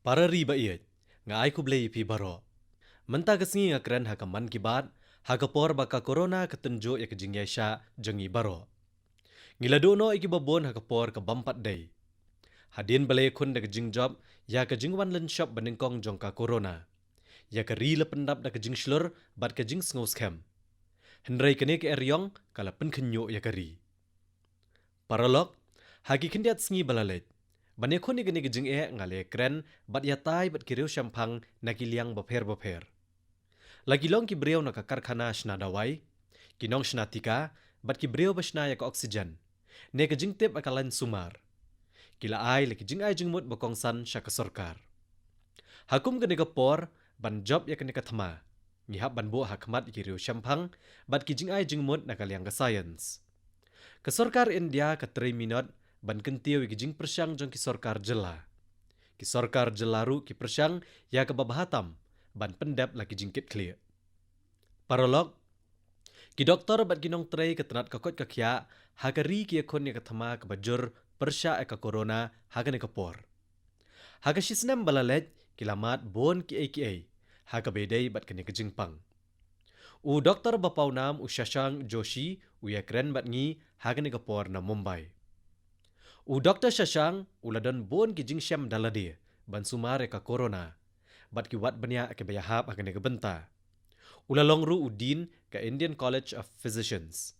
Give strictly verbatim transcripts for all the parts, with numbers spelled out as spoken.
Para ri ba ïeit, nga ai khublei ïa phi baroh. Mynta ka sngi nga kren ha ka Mann Ki Baat, ha ka por ba ka corona ka tynjuh ïa ka jingïaishah jong ngi baroh. Ngi la duh noh ïa kiba bun ha ka por ka bym pat dei. Hadien ba la ïakhun da ka jingjop ïa ka jingwan lynshop banyngkong jong ka corona, ïa ka ri la pyndap da ka jingshlur bad ka jingsngewskhem. Hynrei kane ka eriong ka la pynkhynñiuh ïa ka ri. Paralok, ha ki khyndiat sngi ba la leit, ban ïakhun ïa kane ka jingeh nga la ïakren bad ïatai bad ki riewshemphang na ki liang bapher bapher. La ki long ki briew na ka karkhana shna dawai, ki nongshna tika, bad ki briew ba shna ïa ka oxygen, ne ka jingtip ha ka lain sumar, ki la ai la ki jingai jingmut ba kongsan sha ka sorkar. Ha kum kane ka por ban jop ïa kane ka thma, ngi hap ban buh ha khmat ïa ki riewshemphang bad ki jingai jingmut na ka liang ka science. Ka sorkar India ka trei minot ban kyntiew ïa ki jingpyrshang jong ki sorkar jylla. Ki sorkar jylla ruh ki pyrshang ïa kaba bha tam ban pyndep la ki jingkitkhlieh. Paralok, ki doktor bad ki nongtrei ka tnat ka koit ka khiah ha ka ri ki ïakhun ïa ka thma kaba jur pyrshah ïa ka corona ha kane ka por. Ha ka shisnem ba la leit ki la mad bun kiei kiei ha kaba ïadei bad kane ka jingpang. U doktor ba pawnam, u Shashank Joshi, u ïakren bad ngi ha kane ka por na Mumbai. U doktor Shashank u la don bun ki jingshem da lade ban sumar ïa ka corona bad ki wad bniah kiba ïahap ha kane ka bynta. U la long ruh u dean ka Indian College of Physicians.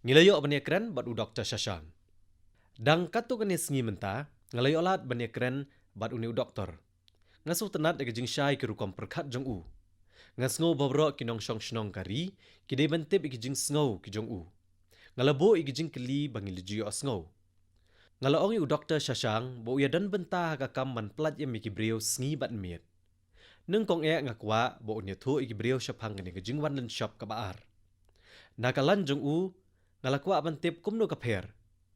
Ngi la ïoh ban ïakren bad u doktor Shashank. Dang katto katne sngi mynta nga la ïoh lad ban ïakren bad une u doktor. Nga sngewtynnat ïa ka jingshai ki rukom pyrkhat jong u. Nga sngew ba baroh ki nongshong shnong ka ri ki dei ban tip ïa ki jingsngew ki jong u. Nga la buh ïa ki jingkylli ba ngi la ju ïohsngew. Nga la ong ïa u doktor Shashank ba u ïadon bynta ha ka kam ban pyllait im ïa ki briew sngi bad miet. Nyngkong eh nga kwah ba un ïathuh ïa ki briew shaphang kane ka jingwan lynshop kaba ar. Na ka liang jong u, nga la kwah ban tip kumno ka pher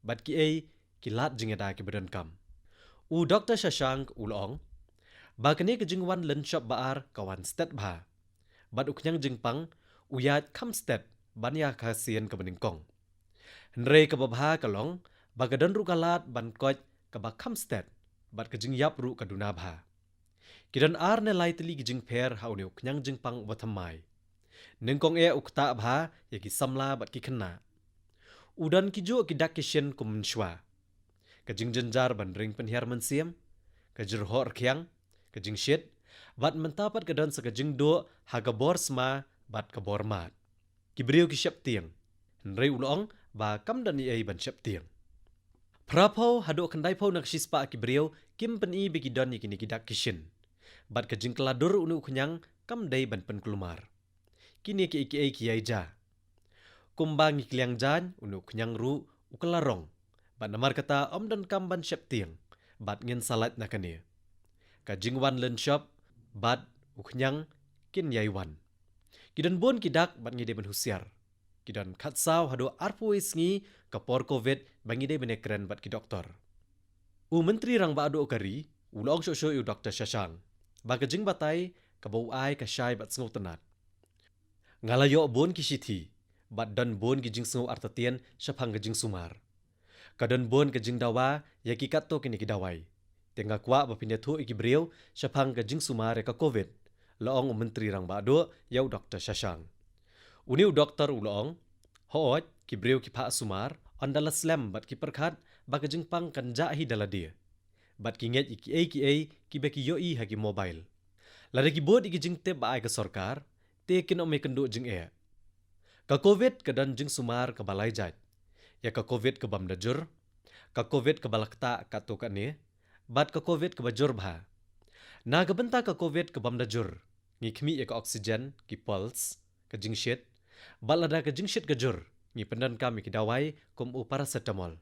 bad kiei ki lad jingïada kiba donkam. U doktor Shashank u la ong ba kane ka jingwan lynshop ba ar ka wan stet bha, bad u khñiang jingpang u ïaid kham stet ban ïa ka sien kaba nyngkong. Hynrei kaba bha ka long ba ka don ruh ka lad ban koit kaba kham stet, bad ka jingïap ruh ka duna bha. Ki don ar ne lai tylli ki jingpher ha une u khñiang jingpang uba thymmai. Nyngkong eh u ktah bha ïa ki samla bad ki khynnah. U don kijuh ki dak ki shin kum mynshuwa. Ka jingjynjar ban ring pynhiar mynsiem, ka jyrhoh rkhiang, ka jingshit, bad mynta pat ka don sa ka jingduh ha ka bor sma bad ka bor mad. Ki briew ki sheptieng. Hynrei u la ong ba kam don ei ei ban sheptieng. Phraphew haduh khyndaiphew na ka shispah ki briew kim pyni ba ki don ïa kine ki dak ki shin. Bad ka jingkylla dur une u khñiang kam dei ban pynkulmar. Kine kiei kiei ki ïai jia. Kumba ngi kylliang jaiñ, une u khñiang ruh u kylla rong. Bad namar kata ym donkam ban sheptieng bad ngin sa lait na kane. Ka jingwan lynshop bad u khñiang kin ïai wan. Ki don bun ki dak bad ngi dei ban husiar. Ki don khatsaw haduh arphew sngi ka por covid ba ngi dei ban ïakren bad ki doktor. U Myntri Rangbah Duh ka ri u la ong shuh shuh ïa u doktor Shashank ba ka jingbatai kaba u ai ka shai bad sngewtynnat. Nga la ïoh bun ki shithi bad don bun ki jingsngew artatien shaphang ka jingsumar. Ka don bun ka jingdawa ïa ki katto kine ki dawai. Te nga kwah ba phin ïathuh ïa ki briew shaphang ka jingsumar ïa ka covid, la ong u Myntri Rangbah Duh ïa u doktor Shashank. Une u doktor u la ong, hooid, ki briew ki phah sumar ynda la slem bad ki pyrkhat ba ka jingpang kan jah hi da lade. Bad ki ngeit ïa kiei kiei kiba ki ïohi ha ki mobile. Lada ki bud ïa ki jingtip ba ai ka sorkar, te kin ym ïakynduh jingeh. Ka covid ka don jingsumar kaba lai jait. Ïa ka covid ka bym da jur, ka covid kaba la ktah katto katne, bad ka covid kaba jur bha. Na ka bynta ka covid ka bym da jur, ngi khmih ïa ka oxygen, ki pulse, ka jingshit, bad lada ka jingshit ka jur, ngi pyndonkam ïa ki dawai kum u paracetamol.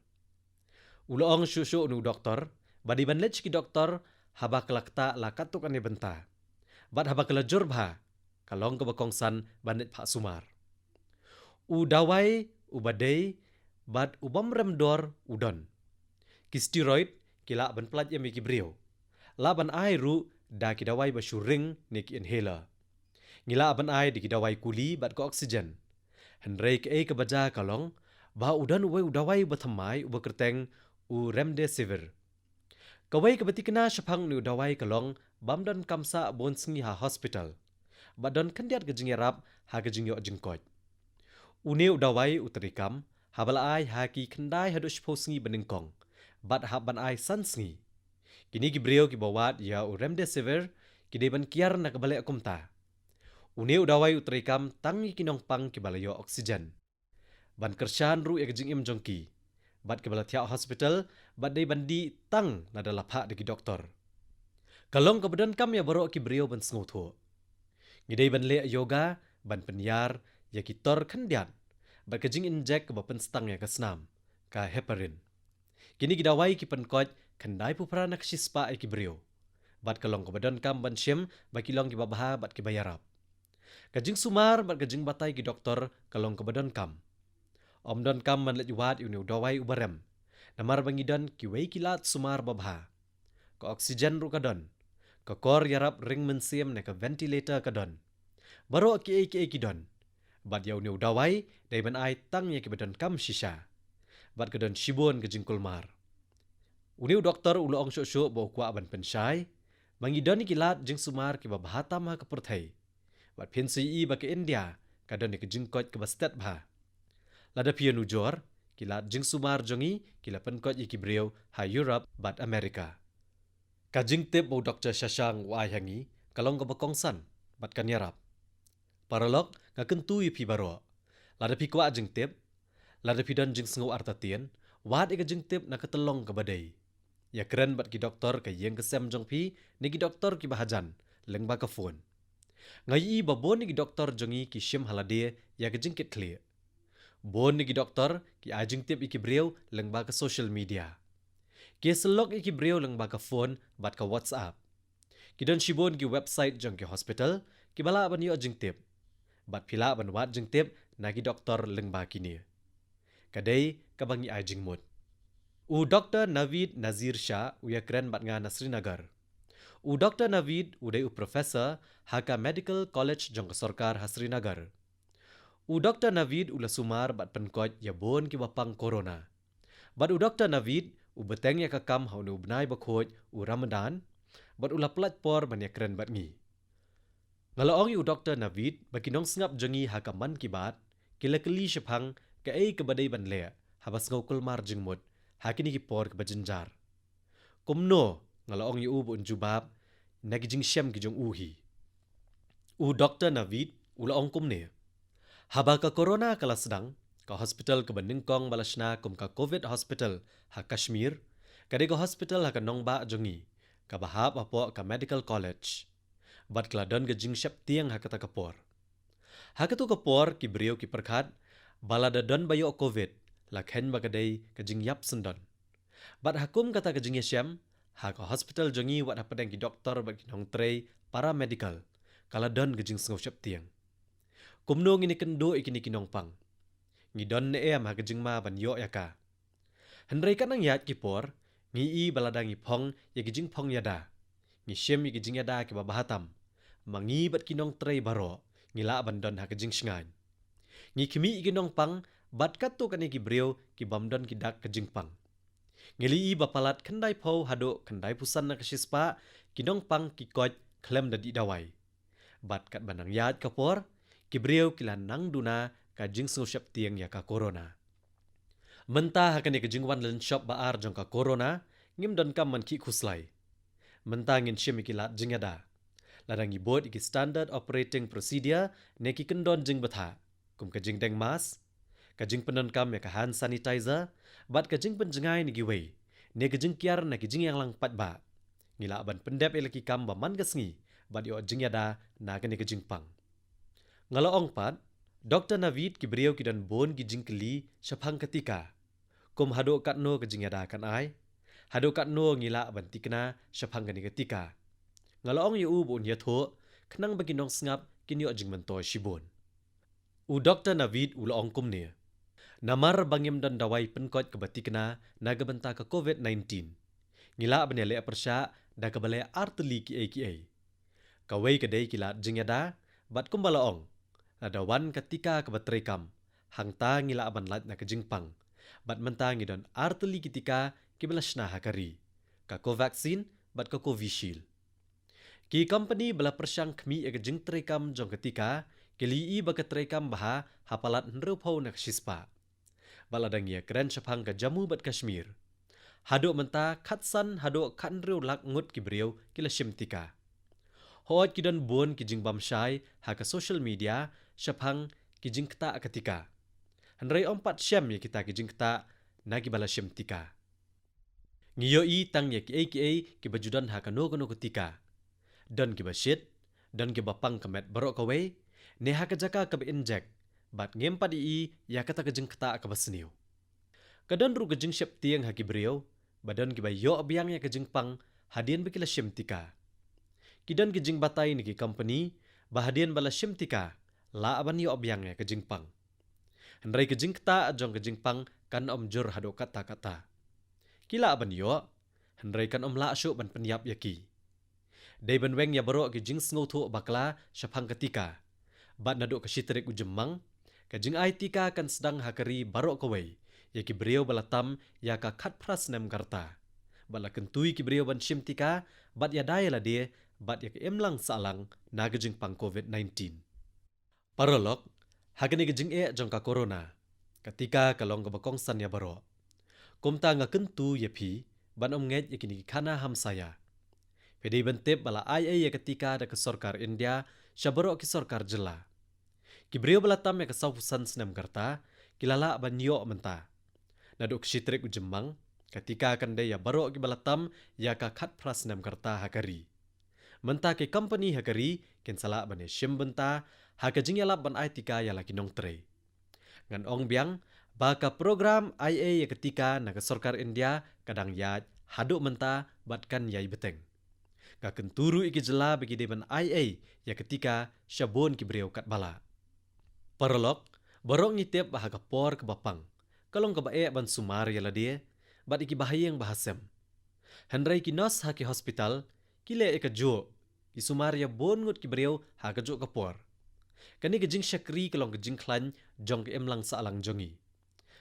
U la ong shuh shuh une u doktor ba dei ban leit sha ki doktor haba ka la ktah la katto katne bynta. Bad haba ka la jur bha, ka long kaba kongsan ban leit phah sumar. U dawai uba dei bad u bym rem dor u don. Ki steroid ki lah ban pyllait im ïa ki briew. Lah ban ai ruh da ki dawai ba shu ring ne ki inhaler. Ngi lah ban ai da ki dawai kuli bad ka oxygen. Hynrei kaei kaba jia ka long ba u don uwei u dawai uba thymmai uba kyrteng u remdesivir. Kawei kaba tikna shaphang une u dawai ka long bym don kam sah bun sngi ha hospital, bad don khyndiat ka jingïarap ha ka jingïoh jingkoit. Une u dawai u treikam haba la ai ha ki khyndai haduh shiphew sngi banyngkong, bad hap ban ai san sngi. Kine ki briew kiba wad ïa u remdesivir ki dei ban kiar na kaba leh kumta. Une u dawai u treikam tang ïa ki nongpang kiba la ïoh oxygen, ban kyrshan ruh ïa ka jingim jong ki, bad kiba la thiah hospital, bad dei ban dih tang lada la phah da ki doktor. Ka long kaba donkam ïa baroh ki briew ban sngewthuh. Ngi dei ban leh yoga ban pynïar ïa ki tor khyndiat, bad ka jinginjek kaba pynstang ïa ka snam, ka heparin. Kine ki dawai ki pynkoit khyndai phew phra na ka shispah ïa ki briew, bad ka long kaba donkam ban shim ba ki long kiba bha bad kiba ïarap. Ka jingsumar bad ka jingbatai ki doktor ka long kaba donkam. Ym donkam ban leit wad ïa une u dawai uba rem, namar ba ngi don kiwei ki lad sumar babha. Ka oxygen ruh ka don, ka kor ïarap ring mynsiem ne ka ventilator ka don. Baroh kiei kiei ki don. Bad ïa une u dawai dei ban ai tang ïa kiba donkam shisha, bad ka don shibun ka jingkulmar. Une u doktor u la ong shuh shuh ba u kwah ban pynshai ba ngi don ïa ki lad jingsumar kiba bha tam ha ka pyrthei. Bad phin sa ïohi ba ka India ka don ïa ka jingkoit kaba stet bha. Lada phi ïanujor, ki lad jingsumar jong ngi ki la pynkoit ïa ki briew ha Europe bad America. Ka jingtip ba u Doktor Shashank u ai ha ngi ka long kaba kongsan bad kan ïarap. Paralok, nga kyntu ïa phi baroh, lada phi kwah jingtip, lada phi don jingsngew artatien, wad ïa ka jingtip na ka tyllong kaba dei. Ïakren bad ki doktor ka ïing ka sem jong phi ne ki doktor kiba hajan lyngba ka phone. Nga ïohi ba bun na ki doktor jong ngi ki shim ha lade ïa ka jingkitkhlieh. Bun na ki doktor ki ai jingtip ïa ki briew lyngba ka social media. Ki ïasyllok ïa ki briew lyngba ka phone bad ka WhatsApp. Ki don shibun ki website jong ki hospital kiba lah ban ïoh jingtip, bad phi lah ban wad jingtip na ki doktor lyngba kine. Ka dei kaba ngi ai jingmut. U Doktor Naveed Nazir Shah u ïakren bad nga na Srinagar. U Doktor Naveed u dei u professor ha ka Medical College jong ka sorkar ha Srinagar. U Doktor Naveed u la sumar bad pynkoit ïa bun kiba pang corona. Bad u Doktor Naveed u bteng ïa ka kam ha une u bnai bakhuid u Ramadan, bad u la pynlait por ban ïakren bad ngi. Nga la ong ïa u Doktor Naveed ba ki nongsngap jong ngi ha ka Mann Ki Baat ki la kylli shaphang kaei kaba dei ban leh haba sngew kulmar jingmut ha kine ki por kiba jynjar. Kumno, nga la ong ïa u ba un jubab na ki jingshem ki jong u hi. U Doktor Naveed u la ong kumne: Haba ka corona ka la sdang, ka hospital kaba nyngkong ba la shna kum ka Covid hospital ha Kashmir ka dei ka hospital ha ka nongbah jong ngi, kaba hap hapoh ka Medical College. Bad ka la don ka jingsheptieng ha kata ka por. Ha kato ka por ki briew ki pyrkhat ba lada don ba ïoh Covid, la kheiñ ba ka dei ka jingïap syndon. Bad ha kum kata ka jingïashem, ha ka hospital jong ngi wat hapdeng ki doktor bad ki nongtrei paramedical, ka la don ka jingsngew sheptieng. Kumno ngin ïakynduh ïa kine ki nongpang? Ngi don ne em ha ka jingma ban ïoh ïa ka? Hynrei katba nang ïaid ki por, ngi i ba lada ngi phong ïa ki jingphong ïada, ngi shim ïa ki jingïada kiba bha tam, ma ngi bad ki nongtrei baroh ngi lah ban don ha ka jingshngaiñ. Ngi khmih ïa ki nongpang bad katto katne ki briew ki bym don ki dak ka jingpang. Ngi la i ba palat khyndai phew haduh khyndai phew san na ka shispah ki nongpang ki koit khlem da dih dawai. Bad katba nang ïaid ka por, ki briew ki la nang duna ka jingsngew sheptieng ïa ka corona. Mynta ha kane ka jingwan lynshop ba ar jong ka corona, ngim donkam ban khih khuslai. Mynta ngin shim ïa ki lad jingïada. Lada ngi bud ïa ki standard operating procedure ne ki kyndon jingbthah, kum ka jingdeng mask, ka jingpyndonkam ïa ka hand sanitizer, bad ka jingpynjngai na kiwei ne ka jingkiar na ki jingïalang paidbah, ngi lah ban pyndep ïa la ki kam ba man ka sngi bad ïoh jingïada na kane ka jingpang. Nga la ong pat, Doktor Naveed, ki briew ki don bun ki jingkylli shaphang ka tika. Kum haduh katno ka jingïada kan ai? Haduh katno ngi lah ban tikna shaphang kane ka tika? Nga la ong ïa u ba un ïathuh, khnang ba ki nongsngap kin ïoh jingmyntoi shibun. U Doktor Naveed u la ong kumne: Namar ba ngim don dawai pynkoit kaba tikna na ka bynta ka Covid nineteen, ngi lah ban ïaleh pyrshah da kaba leh artylli kiei kiei. Kawei ka dei ki lad jingïada, bad kumba la ong, lada wan ka tika kaba treikam, hangta ngi lah ban lait na ka jingpang. Bad mynta ngi don artylli ki tika kiba la shna ha ka ri. ka Covaxin bad ka Covishield. Ki kompani ba la pyrshang khmih ïa ka jingtreikam jong ka tika ki la ïohi ba ka treikam bha ha palat hynriewphew na ka shispah. Bad la dang ïakren shaphang ka Jammu bad Kashmir, haduh mynta khatsan haduh khathynriew lak ngut ki briew ki la shim tika. Hooid, ki don bun ki jingbymshai ha ka social media shaphang ki jingktah ka tika, hynrei ym pat shem ïa kita ki jingktah na kiba la shim tika. Ngi ïohi tang ïa kiei kiei kiba ju don ha kano kano ka tika. Don kiba shit, don kiba pang ka met baroh kawei, ne ha ka jaka kaba injek, bad ngim pat ïohi ïa kata ka jingktah kaba sniew. Ka don ruh ka jingsheptieng ha ki briew ba don kiba ïoh biang ïa ka jingpang hadien ba ki la shim tika. Ki don ki jingbatai na ki kompani ba hadien ba la shim tika lah ban ïoh biang ïa ka jingpang, hynrei ka jingktah jong ka jingpang kan ym jur haduh katta katta. Ki lah ban ïoh, hynrei kan ym lah shuh ban pynïap ïa ki. Dei ban weng ïa baroh ki jingsngewthuh bakla shaphang ka tika. Bad naduh ka shi tarik u Jymmang, ka jingai tika kan sdang ha ka ri baroh kawei ïa ki briew ba la tam ïa ka khatphra snem ka rta. Bad la kyntu ïa ki briew ban shim tika bad ïada ïa lade bad ïa ka imlang sahlang na ka jingpang COVID nineteen. Paralok, ha kane ka jingeh jong ka corona, ka tika ka long kaba kongsan ïa baroh. Kumta nga kyntu ïa phi ban ym ngeit ïa kine ki khana hamsaïa. Phi dei ban tip ba la ai ei ïa ka tika da ka sorkar India sha baroh ki sorkar jylla. Ki briew ba la tam ïa ka sawphew san snem ka rta ki la lah ban ïoh mynta. Naduh ka shi tarik u Jymmang, ka tika kan dei ïa baroh kiba la tam ïa ka khatphra snem ka rta ha ka ri. Mynta ki kompani ha ka ri kin sa lah ban ïashim bynta ha ka jingïalap ban ai tika ïa la ki nongtrei. Ngan ong biang ba ka program ai ei ïa ka tika na ka sorkar India ka dang ïaid haduh mynta bad kan ïai bteng. Nga kyntu ruh ïa ki jylla ba ki dei ban ai ei ïa ka tika sha bun ki briew katba lah. Paralok, baroh ngi tip ba ha ka por kaba pang, ka long kaba eh ban sumar ïa lade bad ïa kiba ha ïing ba ha sem. Hynrei ki nurse ha ki hospital ki leh ïa kajuh, ki sumar ïa bun ngut ki briew ha kajuh ka por. Kane ka jingshakri ka long ka jingkhlaiñ jong ka imlang sahlang jong ngi.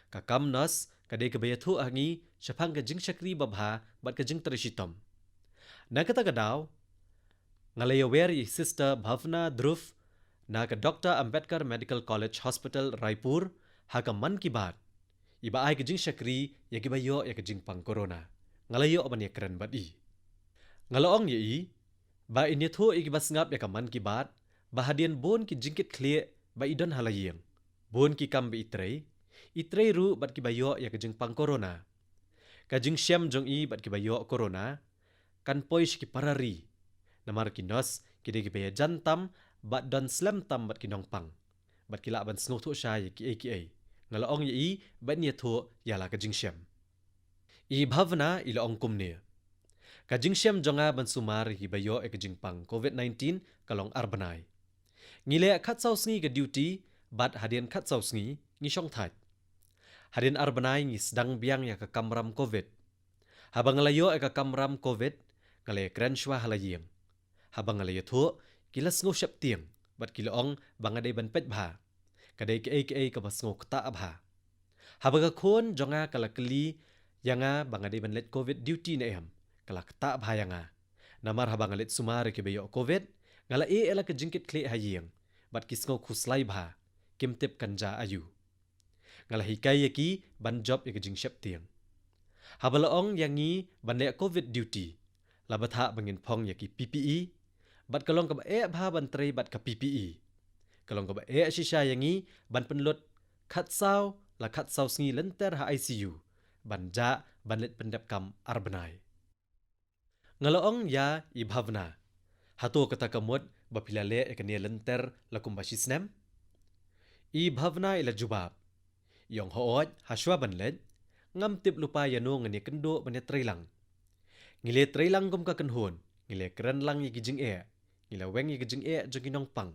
Ka kam nurse ka dei kaba ïathuh ha ngi shaphang ka jingshakri babha bad ka jingtrei shitom. Na kata ka daw, nga la ïawer ïa i Sister Bhavna Dhruv na ka Doctor Ambedkar Medical College Hospital, Raipur, ha ka Mann Ki Baat, iba ai ka jingshakri ïa kiba ïoh ïa ka jingpang corona. Nga la ïoh ban ïakren bad i. Nga la ong ïa i ba in ïathuh ïa kiba sngap ïa ka Mann Ki Baat ba hadien bun ki jingkitkhlieh ba i don ha la ïing, bun ki kam ba i trei, i trei ruh bad kiba ïoh ïa ka jingpang corona. Ka jingshem jong i bad kiba ïoh corona kan poi sha ki para ri. Namar ki nurse ki dei kiba ïajan tam bad don slem tam bad ki nongpang, bad ki lah ban sngewthuh shai ïa kiei kiei. Nga la ong ïa i ba in ïathuh ïa la ka jingshem. I Bhavna i la ong kumne: Ka jingshem jong nga ban sumar ïa kiba ïoh ïa ka jingpang COVID nineteen ka long ar bnai. Ngi leh khatsaw sngi ka duty bad hadien khatsaw sngi ngi shong thait. Hadien ar bnai ngi sdang biang ïa ka kamram COVID. Haba nga la ïoh ïa ka kamram COVID, nga la ïakren shuwa ha la ïing. Haba nga la ïathuh, ki la sngew sheptieng bad ki la ong ba nga dei ban peit bha. Ka dei kaei kaei kaba sngew ktah bha. Haba ka khun jong nga ka la kylli ïa nga ba nga dei ban leit COVID duty ne em, ka la ktah bha ïa nga. Namar haba nga leit sumar ïa kiba ïoh COVID, nga la ïeh ïa la ka jingkitkhlieh ha ïing bad ki sngew khuslai bha, kim tip kan jia aïu. Nga la hikai ïa ki ban jop ïa ka jingsheptieng. Haba la ong ïa ngi ban leh COVID duty, la bthah ba ngin phong ïa ki PPE, bad ka long kaba eh bha ban trei bad ka PPE. Ka long kaba eh shisha ïa ngi ban pynlut khatsaw la khatsaw sngi lynter ha ICU, ban jah ban leit pyndep kam ar bnai. Nga la ong ïa i Bhavna: Hato kata ka mut ba phi la leh ïa kane lynter la kumba shi snem? I Bhavna i la jubab, i ong: Hooid, ha shuwa ban leit, ngam tip lypa ïano ngan ïakynduh ban ïatrei lang. Ngi la trei lang kum ka kynhun, ngi la kren lang ïa ki jingeh, ngi la weng ïa ki jingeh jong ki nongpang.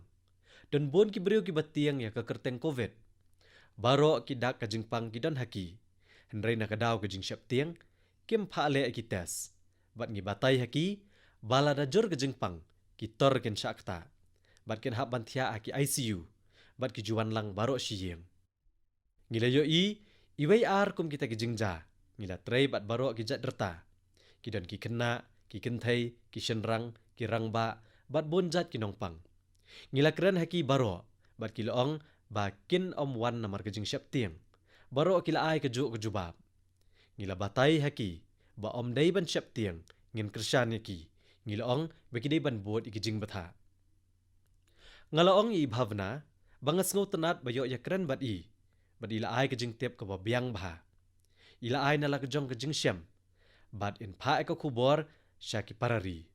Don bun ki briew kiba tieng ïa ka kyrteng COVID. Baroh ki dak ka jingpang ki don ha ki. Hynrei na ka daw ka jingsheptieng, kim phah leh ïa ki test. Bad ngi batai ha ki ba lada jur ka jingpang, ki tor kin shah ktah, bad kin hap ban thiah ha ki ICU, bad ki ju wan lang baroh shi ïing. Ngi la ïohi iwei ar kum kita ki jingjia, ngi la trei bad baroh ki jait rta. Ki don ki khynnah, ki kynthei, ki shynrang, ki rangbah, bad bun jait ki nongpang. Ngi la kren ha ki baroh, bad ki la ong ba kin ym wan namar ka jingsheptieng. Baroh ki la ai kajuh ka jubab. Ngi la batai ha ki ba ym dei ban sheptieng, ngin kyrshan ïa ki. Ngi la ong ba ki dei ban bud ïa ki jingbthah. Nga la ong ïa i Bhavna ba nga sngewtynnat ba ïoh ïakren bad i, bad i la ai ka jingtip kaba biang bha. I la ai na la ka jong ka jingshem bad in phah ïa ka khubor sha ki para ri.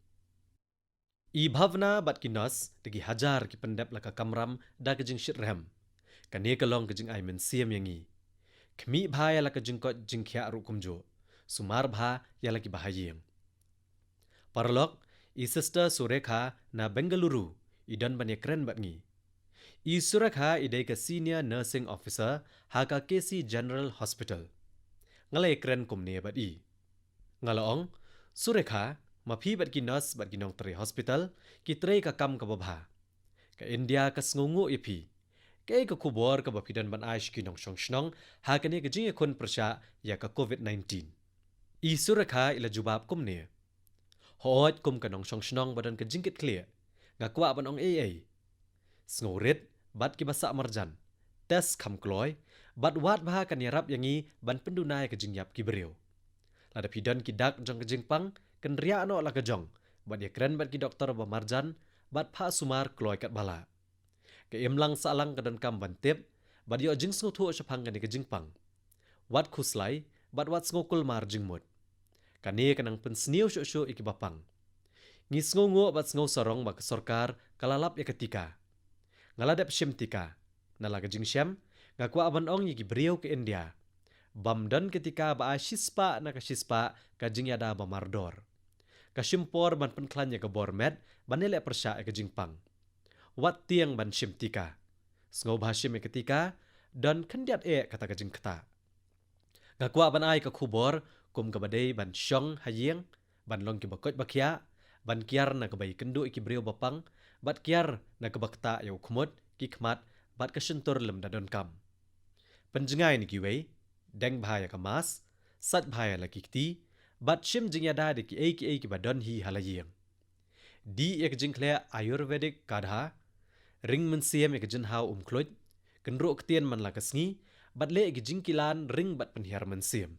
I Bhavna bad ki nurse da ki hajar ki pyndep la ka kamram da ka jingshitrhem. Kane ka long ka jingai mynsiem ïa ngi. Khmih bha ïa la ka jingkoit jingkhiah ruh kumjuh. Sumar bha ïa la ki bahaïing. Paralok, i Sister Surekha na Bengaluru i don ban ïakren bad ngi. I Surekha i dei ka Senior Nursing Officer ha ka K C General Hospital. Nga la ïakren kumne bad i. Nga la ong, Surekha, ma phi bad ki nurse bad ki nongtrei hospital ki trei ka kam kaba bha. Ka India ka sngewnguh ïa phi. Kaei ka khubor kaba phi don ban ai sha ki nongshong shnong ha kane ka jingïakhun pyrshah ïa ka covid nineteen? I Surekha i la jubab kumne. Hooid, kum ka nongshong shnong ba don ka jingkitkhlieh, nga kwah ban ong ei ei. Sngewrit bad kiba sah marjan, test kham kloi, bad wad bha kan ïarap ïa ngi ban pynduna ïa ka jingïap ki briew. Lada phi don ki dak jong ka jingpang, kynriah noh la ka jong bad ïakren bad ki doktor ba marjan, bad phah sumar kloi katba lah. Ka imlang sahlang ka donkam ban tip bad ïoh jingsngewthuh shaphang kane ka jingpang. Wat khuslai bad wat sngewkulmar jingmut. Kane ka nang pynsniew shuh shuh ïa kiba pang. Ngi sngewnguh bad sngewsarong ba ka sorkar ka la lap ïa ka tika. Nga la dep shim tika. Na la ka jingshem, nga kwah ban ong ïa ki briew ka India, bym don ka tika ba ai shispah na ka shispah ka jingïada ba mardor. Ka shim por ban pynkhlaiñ ïa ka bor met ban ïaleh pyrshah ïa ka jingpang. Wat tieng ban shim tika. Sngewbha shim ïa ka tika, don khyndiat eh kata ka jingktah. Nga kwah ban ai ka khubor kum kaba dei ban shong ha ïing, ban long kiba koit ba khiah, ban kiar na kaba ïakynduh ïa ki briew ba pang, bad kiar na kaba ktah ïa u khmut, ki khmat, bad ka shyntur lymda donkam. Pynjngai na kiwei, deng bha ïa ka mask, sait bha ïa la ki kti, bad shim jingïada da kiei kiei kiba don hi ha la ïing. Dih ïa ka jingkhleh Ayurvedic kadha, ring mynsiem ïa ka jinghaw umkhluit, kynruh ktien man la ka sngi, bad leh ïa ka jingkilan ring bad pynhiar mynsiem.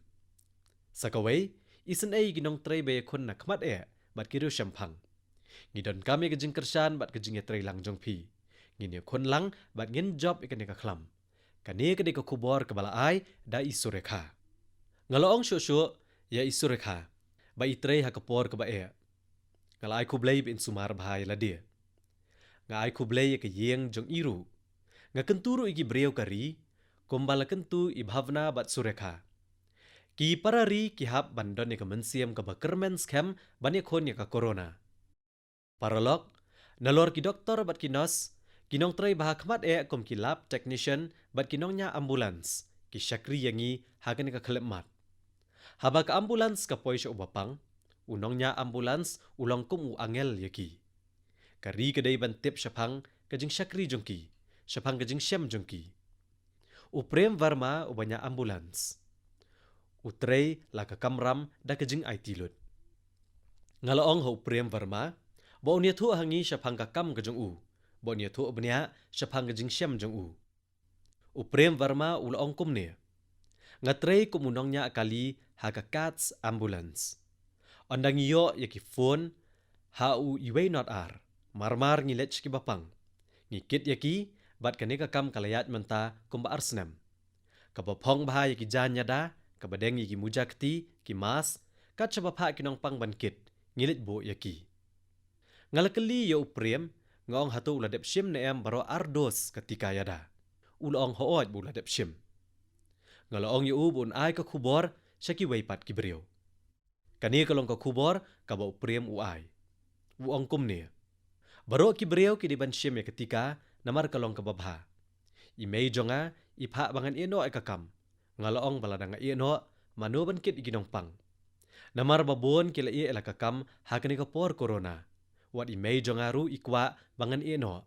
Sa kawei, isynei ïa ki nongtrei ba ïakhun na khmat eh bad ki riewshemphang. Ngi donkam ïa ka jingkyrshan bad ka jingïatreilang jong phi. Ngin ïakhun lang bad ngin jop ïa kane ka khlam. Kane ka dei ka khubor kaba la ai da i Surekha. Nga la ong shuh shuh ïa i Surekha ba i trei ha ka por kaba eh. Nga la ai khublei ba in sumar bha ïa lade. Nga ai khublei ïa ka ïing jong i ruh. Nga kyntu ruh ïa ki briew ka ri kumba la kyntu i Bhavna bad Surekha. Ki para ri ki hap ban don ïa ka mynsiem kaba kyrmen skhem ban ïakhun ïa ka corona. Paralok, nalor ki doktor bad ki nurse, ki nongtrei ba ha khmat eh kum ki lab technician bad ki nongñiah ambulance, ki shakri ïa ngi ha kane ka khyllipmat. Haba ka ambulance ka poi sha uba pang, u nongñiah ambulance u long kum u angel ïa ki. Ka ri ka dei ban tip shaphang ka jingshakri jong ki, shaphang ka jingshem jong ki. U Prem Verma uba ñiah ambulance, u trei la ka kamram da ka jingaiti lut. Nga la ong ha u Prem Verma ba un ïathuh ha ngi shaphang ka kam ka jong u, ba un ïathuh bniah shaphang ka jingshem jong u. U Prem Verma u la ong kumne. Nga trei kum u nongñiah kali ha ka CATS ambulance. Ynda ngi ïoh ïa ki phone ha u iwei not ar, mar mar ngi leit sha kiba pang. Ngi kit ïa ki, bad kane ka kam ka la ïaid mynta kumba ar snem. Kaba phong bha ïa ki jaiñ ïada, kaba deng ïa ki muja kti, ki mask, kat shaba phah ki nongpang ban kit, ngi leit buh ïa ki. Nga la kylli ïa u Prem, nga ong hato u la dep shim ne em baroh ar dos ka tika ïada. U la ong hooid ba u la dep shim. Nga la ong ïa u ba un ai ka khubor sha kiwei pat ki briew. Kane ka long ka khubor kaba u Prem u ai. U ong kumne. Baroh ki briew ki dei ban shim ïa ka tika namar ka long kaba bha. I mei jong nga i phah ba ngan ïeh noh ïa ka kam. Nga la ong ba lada nga ïeh noh, mano ban kit ïa ki nongpang. Namar ba bun ki la ïeh ïa la ka kam ha kane ka por corona. Wat i mei jong nga ruh i kwah ba ngan ïeh noh.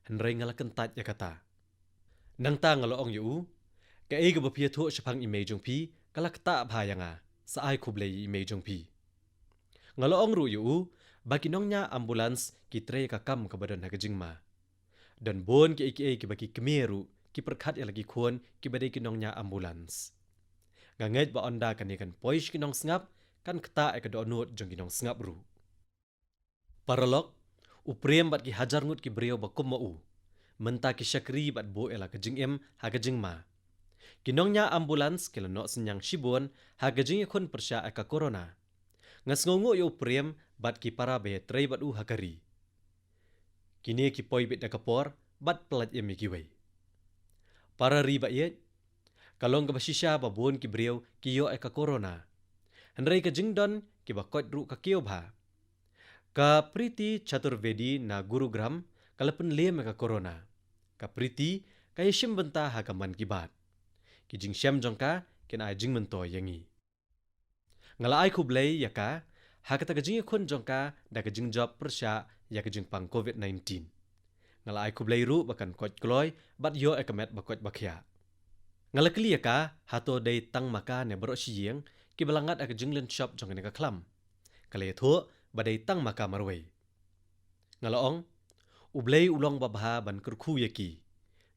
Hynrei nga la kyntait ïa kata. Nangta nga la ong ïa u, kaei kaba phi ïathuh shaphang i mei jong phi ka la ktah bha ïa nga, sa ai khublei ïa i mei jong phi. Nga la ong ruh ïa u ba ki nongñiah ambulance ki trei ka kam kaba don ha ka jingma. Don bun kiei kiei kiba ki kmie ruh ki pyrkhat ïa la ki khun kiba dei ki nongñiah ambulance. Nga ngeit ba ynda kane kan poi sha ki nongsngap, kan ktah ïa ka dohnud jong ki nongsngap ruh. Paralok, u Prem bad ki hajar ngut ki briew ba kum ma u mynta ki shakri bad buh ïa la ka jingim ha ka jingma. Ki nongñiah ambulance ki la noh synñiang shibun ha ka jingïakhun pyrshah ïa ka corona. Nga sngewnguh ïa u Prem bad ki para ba ïatrei bad u ha ka ri. Kine ki poi beit da ka por bad pyllait im ïa kiwei. Para ri ba ïeit, ka long kaba shisha ba bun ki briew ki ïoh ïa ka corona. Hynrei ka jingdon kiba koit ruh ka kiew bha. Ka Preeti Chaturvedi na Gurugram ka la pynliem ïa ka corona. Ka Preeti ka ïashim bynta ha ka Mann Ki Baat. Ki jingshem jong ka kin ai jingmyntoi ïa ngi. Nga la ai khublei ïa ka ha kata ka jingïakhun jong ka da ka jingjop pyrshah ïa ka jingpang covid nineteen. Nga la ai khublei ruh ba kan koit kloi bad ïoh ïa ka met ba koit ba khiah. Nga la kylli ïa ka hato dei tang ma ka ne baroh shi ïing kiba la ngat ha ka jinglynshop jong kane ka khlam. Ka la ïathuh ba dei tang ma ka marwei. Nga la ong, U Blei u long babha ban kyrkhu ïa ki.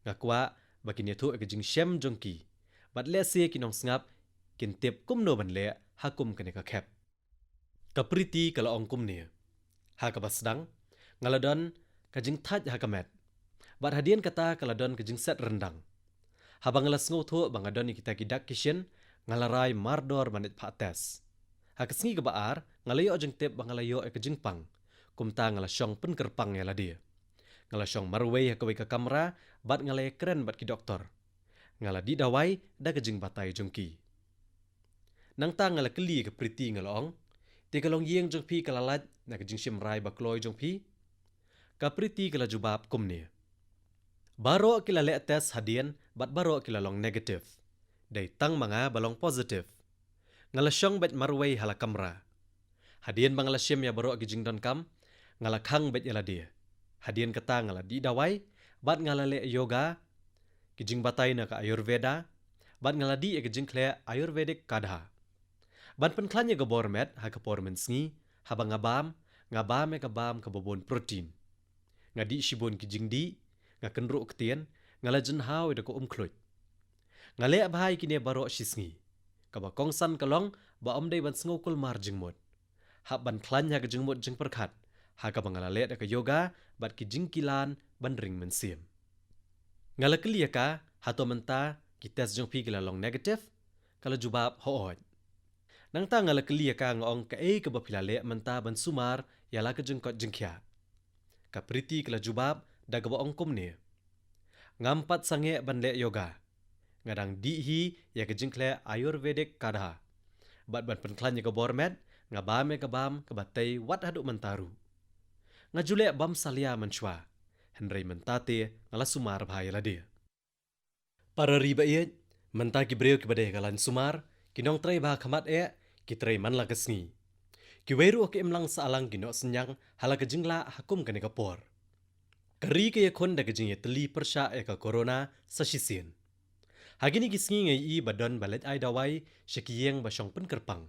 Nga kwah ba kin ïathuh ïa ka jingshem jong ki bad lehse ki nongsngap kin tip kumno ban leh ha kum kane ka khep. Ka Preeti ka la ong kumne, ha kaba sdang, nga la don ka jingthait ha ka met. Bad hadien kata ka la don ka jingset ryndang. Haba nga la sngewthuh ba nga don ïa kita ki dak ki shin, nga la rai mardor ban leit phah test. Ha ka sngi kaba ar, nga la ïoh jingtip ba nga la ïoh ïa ka jingpang. Kumta nga la shong pynkyrpang ïa lade. Nga la shong marwei ha kawei ka kamra bad nga la ïakren bad ki doktor. Nga la dih dawai da ka jingbatai jong ki. Nangta nga la kylli ka Preeti, nga la ong, te ka longïing jong phi ka la lait na ka jingshim rai ba kloi jong phi? Ka Preeti ka la jubab kumne, baroh ki la leh test hadien bad baroh ki la long negative. Dei tang ma nga ba long positive. Nga la shong beit marwei ha la kamra. Hadien ba nga la shim ïa baroh ki jingdonkam, nga la khang beit ïa lade. Hadien kata nga la dih dawai bad nga la leh yoga, ki jingbatai na ka Ayurveda, bad nga la dih ïa ka jingkhleh Ayurvedic Kadha. Ban pynkhlaiñ ïa ka bor met ha ka por mynsngi, haba nga bam, nga bam ïa ka bam kaba bun protein. Nga dih shibun ki jingdih, nga kynruh ktien, nga la jynhaw ïa da ka umkhluit. Nga leh bha ïa kine baroh shi sngi. Kaba kongsan ka long ba ym dei ban sngew kulmar jingmut. Hap ban khlaiñ ha ka jingmut jingpyrkhat ha kaba nga la leh da ka yoga bad ki jingkilan ban ring mynsiem. Nga la kylli ïa ka, hato mynta ki test jong phi ki la long negative? Ka la jubab, hooid. Nangta nga la kylli ïa ka, nga ong, kaei kaba phi la leh mynta ban sumar ïa la ka jingkoit jingkhiah? Ka Preeti ka la jubab da kaba ong kumne, ngam pat sangeh ban leh yoga. Nga dang dih hi ïa ka jingkhleh Ayurvedic Kadha. Bad ban pynkhlaiñ ïa ka bor met, nga bam ïa ka bam kaba tei wat haduh mynta ruh. Nga ju leh bam salia mynshuwa, hynrei mynta te nga la sumar bha ïa lade. Para ri ba ïeit, mynta ki briew kiba dei ha ka lain sumar, ki nongtrei ba ha khmat eh, ki trei man la ka sngi. Kiwei ruh ha ka imlang sahlang ki noh synñiang ha la ka jinglah ha kum kane ka por. Ka ri ka ïakhun da ka jingïatylli pyrshah ïa ka corona sa shisien. Ha kine ki sngi nga ïohi ba don ba leit ai dawai sha ki ïing ba shong pynkyrpang.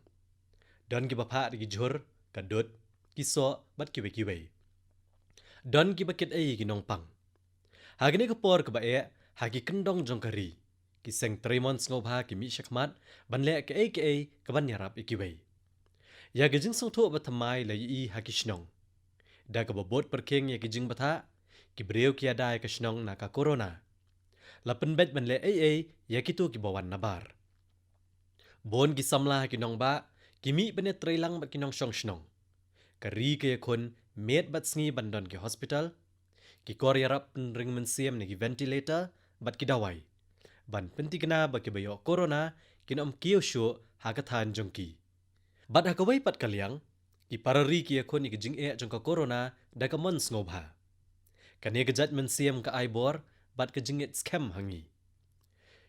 Don kiba phah da ki jhur, ka dud, ki soh bad kiwei kiwei. Don kiba kit ei ïa ki nongpang. Ha kane ka por kaba eh, ha ki kyndong jong ka ri, ki seng treimon sngewbha ki mih shakhmat ban leh kaei kaei kaban ïarap ïa kiwei. Ïa ka jingsngewthuh bathymmai la ïohi ha ki shnong. Da kaba bud pyrkhing ïa ki jingbatai, ki briew ki ïada ïa ka shnong na ka corona. La pynbeit ban leh ei ei ïa kito kiba wan nabar. Bun ki samla ha ki nongbah ki mih ban ïatreilang bad ki nongshong shnong. Ka ri ka ïakhun miet bad sngi ban don ki hospital, ki kor ïarap pynring mynsiem ne ki ventilator bad ki dawai, ban pynthikna ba kiba ïoh corona kin ym kiew shuh ha ka thaiñ jong ki. Bad ha kawei pat ka liang, ki para ri ki ïakhun ïa ka jingeh jong ka corona da ka mon sngewbha. Kane ka jait mynsiem ka ai bor bad ka jingngeit skhem ha ngi.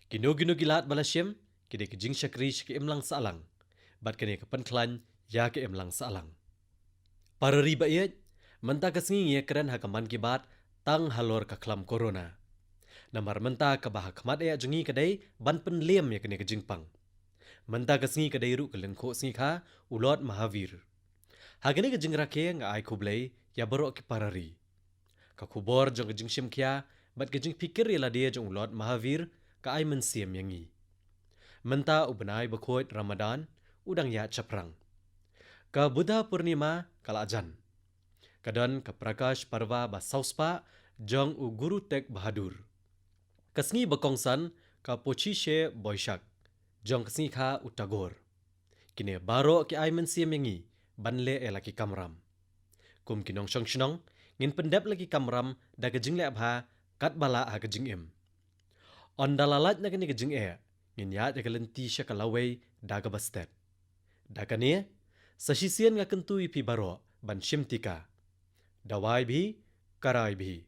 Kino kino ki lad ba la shim, ki dei ka jingshakri sha ka imlang sahlang. Bad kane ka pynkhlaiñ ïa ka imlang sahlang. Para ri ba ïeit, mynta ka sngi ngi ïakren ha ka Mann Ki Baat tang halor ka khlam corona. Namar mynta kaba ha khmat eh jong ngi ka dei ban pynliem ïa kane ka jingpang. Mynta ka sngi ka dei ruh ka lyngkhuh sngi kha u Lord Mahavir. Ha kane ka jingrakhe nga ai khublei ïa baroh ki para ri. Ka khubor jong ka jingshim khia bad ka jingpikir ïa lade jong u Lord Mahavir ka ai mynsiem ïa ngi. Mynta u bnai bakhuid Ramadan u dang ïaid shaphrang. Ka Buddha Purnima ka la jan. Ka don ka Prakash Parva ba saw spah jong u Guru Tegh Bahadur. Ka sngi ba kongsan ka Pochishe Boishakh jong ka sngi kha u Tagore. Kine baroh ki ai mynsiem ïa ngi ban leh ïa la ki kamram. Kum ki nongshong shnong, ngin pyndep la ki kamram da ka jingleh bha katba lah ha ka jingim. Ynda la lait na kane ka jingeh, ngin ïaid ïa ka lynti sha ka lawei da kaba stet. Da kane, sa shisien nga kyntu ïa phi baroh ban shim tika. Dawai bhi, karai bhi.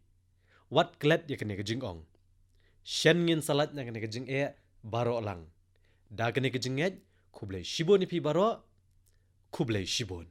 Wat klet ïa kane ka jingong. Shen ngin sa lait na kane ka jingeh baroh lang. Da kane ka jingngeit, khublei shibun ïa phi baroh. Khublei shibun.